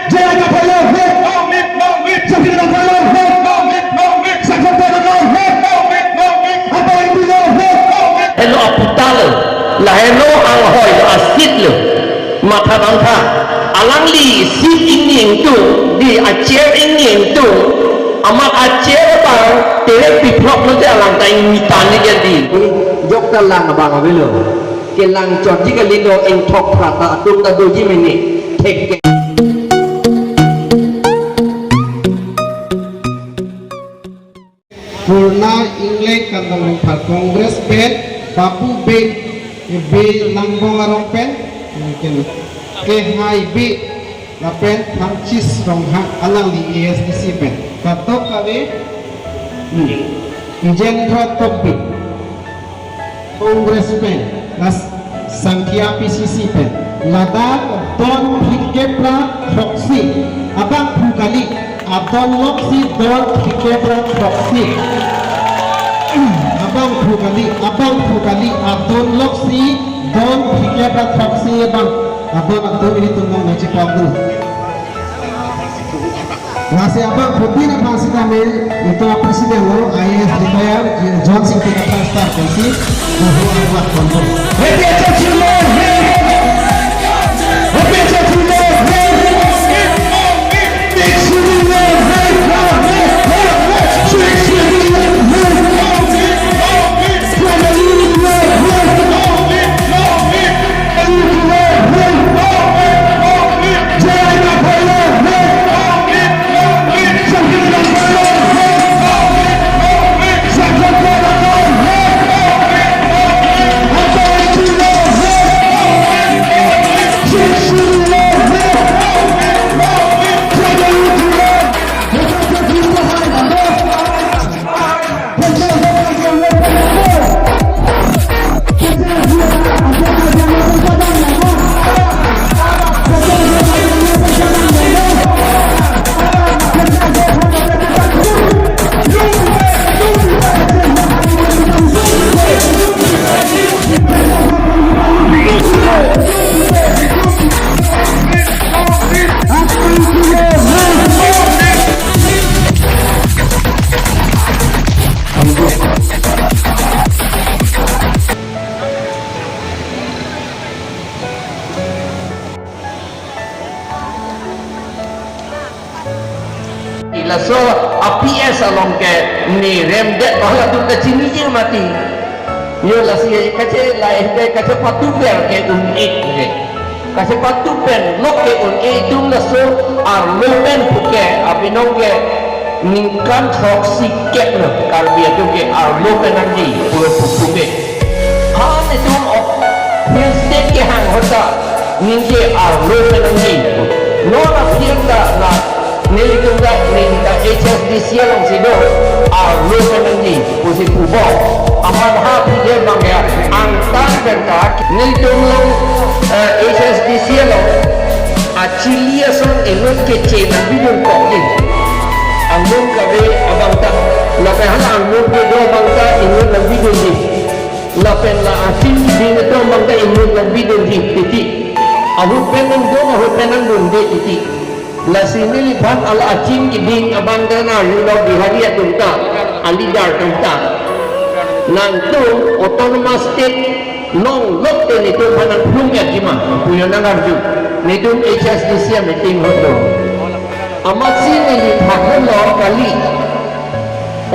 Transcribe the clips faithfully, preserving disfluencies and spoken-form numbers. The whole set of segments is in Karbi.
J I Kathar long hei. Long live, long live. Shakti Kathar long hei. Long live, long live. Saksham Teron long hei. Long live, long live. Apoy Ingleng long hei. Long live. Helo aputal, lahelo anghoi lo, asit lo. Matha damtha. Alangli seat ingni ingtung, di achair ingni ingtung. Amat achair abang terek piplok lote alang ta ingni tani jadi. Jokta lang abang avelo. Kelang chotji kali lo, ingthok phrata atum ta doji mene. Thekke. Purna Ingleng Kandong Rongphar Congress pen, Babu Bey, Bey Langbong arong pen, mungkin Kehai Bey lapen Francis Ronghang alangli A S D C pen. Katok kave, hmm, Ijendra Tokbi. Congress pen, las Sangthia P C C pen, ladak don phlikep ra throksi, abangphu kali, adon loksi don phlikep ra throksi. Abangphu kali, abangphu kali, adon loksi don phlikep ra throksi abang, adon atum ilitum nangchepadu. Lasi abangphutin aphan sitame, itum a-president lo, I A S retired, John Singh Teka Five Star pensi, Boho Arwat Kondo. Happy Churchill Day! Happy Churchill Day! Laso a-P S along ke ne remdet, bahla atum kachiniji mati. Yo, lasi kache, lahei ke kachepatu pen ke un-e ke. Kachepatu pen lok ke un-e atum laso arlo pen puke, abinong ke ningkan throksi kep lo Karbi atum ke arlo pen nangji, pura pupuke. Ha, netum ok hill state kehang ahut ta ningje arlo pen nangji. Non aphi ta la nelitum ta, neli ta H S D C alongsi do, arlo pen nangji pusi pupo. Amat ha aphi ke bang ya, angtan pen ta nelitum along, eh, H S D C along achili ason inut keche nangbidunkokji. Angdeng kave abang ta, lapen hala angdeng kedo abang ta inut nangbidunkokji. Lapen la aching keding atum abang ta inut nangbidunkokji titi. Ahut pen nangdun, ahut pen nangdunde titi. Lasi neliphan hala aching keding abang ta na yu lo Bihari atum ta, a-leader atum ta. Nangtum autonomous state longlok te netum aphan nangphlung etji ma, puyo nangarju. Netum H S D C a-meeting ahut lo. Amatsi neli thakthelo kali.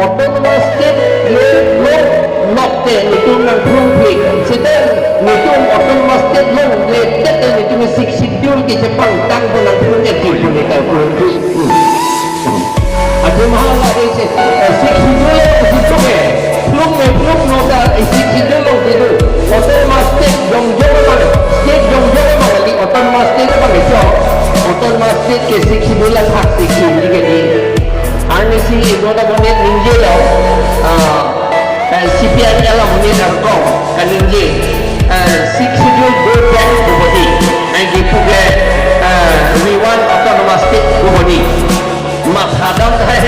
Autonomous state le longlok te netum nangphlungphi. Seta netum autonomous state longle te te netum Sixth Schedule kechepangtang pu nangphlung etji pu neta phlungphi. Hmm. Atum hala isi, eh, Sixth Schedule isi puke. Phlung me phlung nota, eh, Sixth Schedule along kedo. Autonomous state jongjong abang, state jongjong abang kali, autonomous state abang kecho. Autonomous state ke Sixth Schedule athak si kemji kali. Arnisi inut abang ningje lo, ah, eh, C P I M L abang nangkok kaningje, eh, Sixth Schedule go back to body. Anke puke, eh, we want autonomous state go body. Matha dam thai.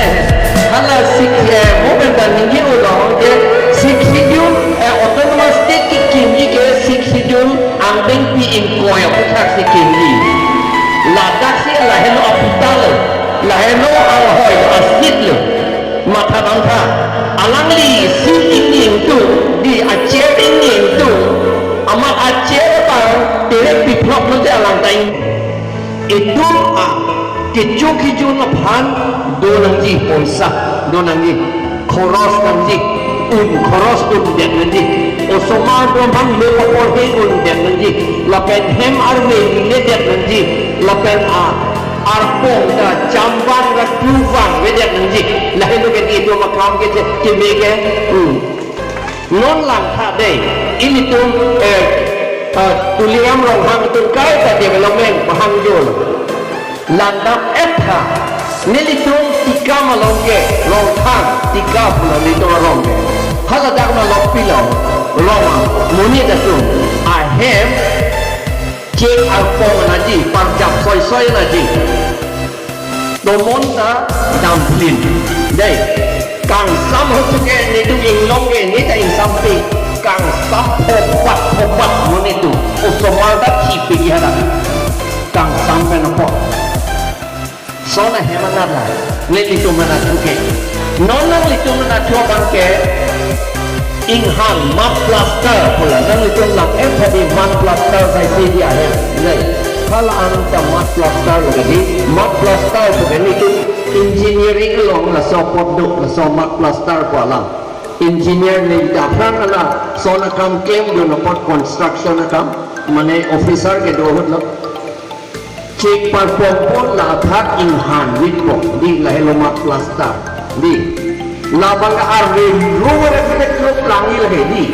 Hala Sixth, eh, movement ta ningje ulo ke Sixth Schedule, eh, autonomous state kekimji ke Sixth Schedule angdengpi ingkoi aputhak si kimji. Ladak si lahelo Eno anghoi asit lo. Matha damtha. Alangli seat ingni ingtung, di a-chair ingni ingtung. Amat a-chair abang terek piplok nangte alang ta ing. Itum a kecho kejun aphan do nangji, poisa do nangji, khoros nangji, un khoros un det nangji, osomar atum aphan me paporhe un det nangji, lapen hem arve le det nangji, lapen a arpong ta jamvan ra tuvan ve det nangji. Lahelo ke itum akam ke che keme ke. Hmm. Non langtha dei, ilitum, eh, eh, Tuliram Ronghang atum kaita development pahangjo. Langdam-et tha, nelitum Tikam along ke, Rongthang, Tikam along nelitum arong ke. Haladak ma lokpi lo, rong a, monit atum, ahem, chek arpong nangji, parjap soisoi nangji. Tomon ta damplin. Dei, kangsam hotu ke netum inglong ke, neta ingsampi. Kangsam phopat, phopat monit atum. Osomar ta thipik ya dak. Kangsam pen apot. Lason ahem anat la. Nelitum anat thuke. Non nanglitum anat thu abang ke. Inghan mud plaster pu la, nanglitum lang-et tha dei mud plaster sai si di ahem. Nai, hala anta mud plaster lo dei, mud plaster pu ke nelitum engineering along laso apot do, laso mud plaster pu alam. Engineer neli ta aphrang lason akam klemdun apot construction akam, mane officer kedo ahut lo. Chek parpongpo la athak inghan vitpo, dei lahelo mud plaster, dei. Labang arve ro re kete klop langji lake, dei.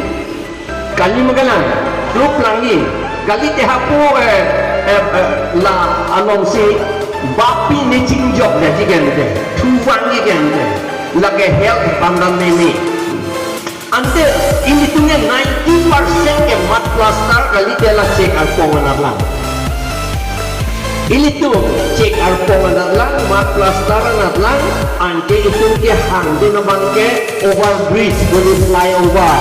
Kali ma kalang, klop langji. Kalite hapu, eh, eh, eh, la anong si bapi ne chingjok da ji kente, thuvan ji kente. Lake health pandang ne ne. Ante ilitum ke ninety percent ke mud plaster kalite la chek arpong anat lang. Ilitum chek arpong anat lang, mud plaster anat lang, ante itum kehangdun abang ke overbridge, bodi flyover.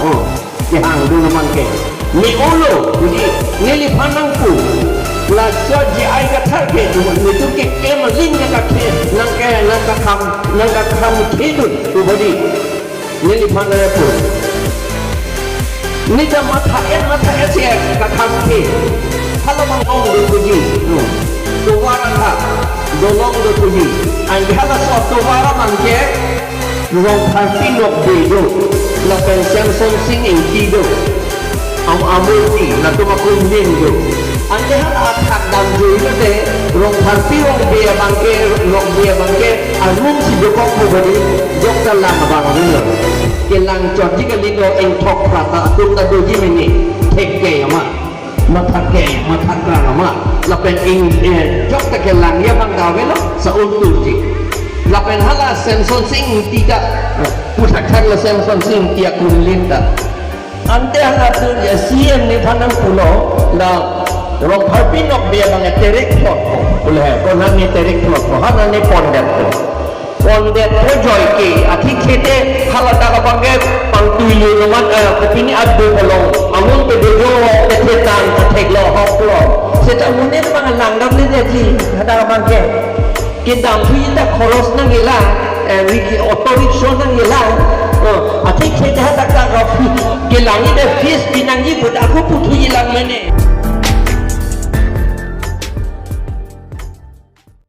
Oh, kehangdun abang ke. Ne olo, bodi, neliphan nangpu. Laso J I Kathar ke, netum ke kemalin nangkakhe, nangke, nangkakam, nangkakam khedun, tu bodi. Neliphan nangpu. Neta matha-et, matha-et si katham ke. Hala abang long do puji. Hmm. Tovar athak. Dolong do puji. Anke halaso atovar abang ke Rongpharpi Nokbe do. Lapen Semsonsing Ingti do. Am amurti, latum akumlin do. Ante hala athak damjui lote, Rongpharpi Nokbe abang ke, Nokbe abang ke, arum si dokok pu bodi, jokta lang abang rin lo. Kelang chotji kalilo, ingthok phrata atum ta doji mene, thekke amat, mathakke, mathakrang amat. Lapen ing, eh, jokta kelangji abang ta avelo, sa-un turji. Lapen hala Semsonsing Ingti ta, eh, puthak thak la Semsonsing Ingti akumlin ta. Ante halatum ya C M nephan nangpulo, la Rongpharpi Nokbe abang terek plot ko. Pule hai, konat ne terek plot ko, hana ne pondet ko. Pondet ko joike, athik khete haladak abang ke pangtui lu naman, eh, kopine adu kolong. Amun pe dojo, pe thetan, pe theklo, hoklo. Seta monit abang langdam le jadi, hadak abang ke. Kedam thu ita khoros nangkelang, eh, riki auto rickshaw nangkelang, oh, athik khete hadak ta ka fees, kelang ida fees pinangji put ako puthu ilang mene.